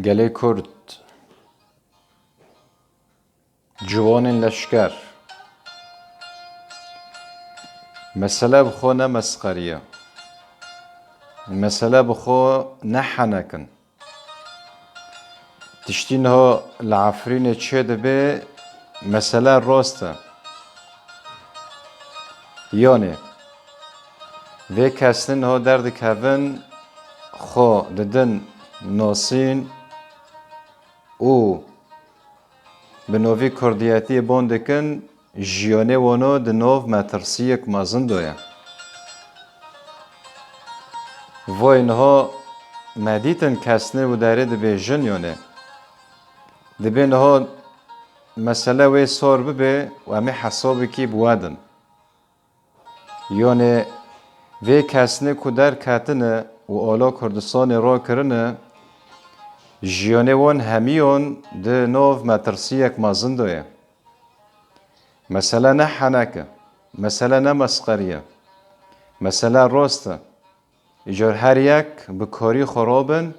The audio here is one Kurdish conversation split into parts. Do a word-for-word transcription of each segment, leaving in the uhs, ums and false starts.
Gelê Kurd, ciwanên leşker, mesele bi xwe ne mesxeriye, mesele bi xwe ne henek in. Tiştî niha li Efrînê çêdibe, mesele rast e. Yanê, vê kesnê niha derdikevin, xwe didin nasîn û bi novî kurdiyetiyê ban dikin, jiyanê wan di nav metirsiyek mezin de ye. Vay niha me dîtin kesnê û derê dibêjin yanê. Dibê niha mesele wê sor bibe û em ê hesabekî bi we din. Yanê vê kesnê ku derketine û ala Kurdistanê rakirine, jiyanê wan hemiyan di nav metirsiyek mezin de ye. Mesele ne henek e, mesele ne mesxeriye, mesele rast e. Îcar her yek bi karî xwe rabin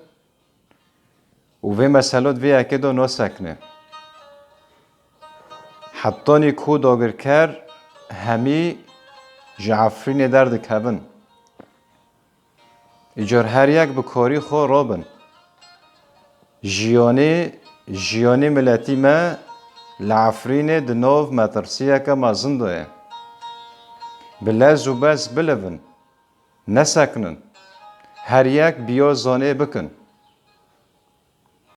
û vê meselo di vê yekê de nasekine. Hetanî ku dagirker hemî ji Efrînê derdikevin. Îcar her yek bi karî xwe rabin. Jiyanê, jiyanê miletî me li Efrînê di nav metirsiyeke mezin de ye. Bi lez û bez bilivin. Nesekinin. Her yek biya zanê bikin.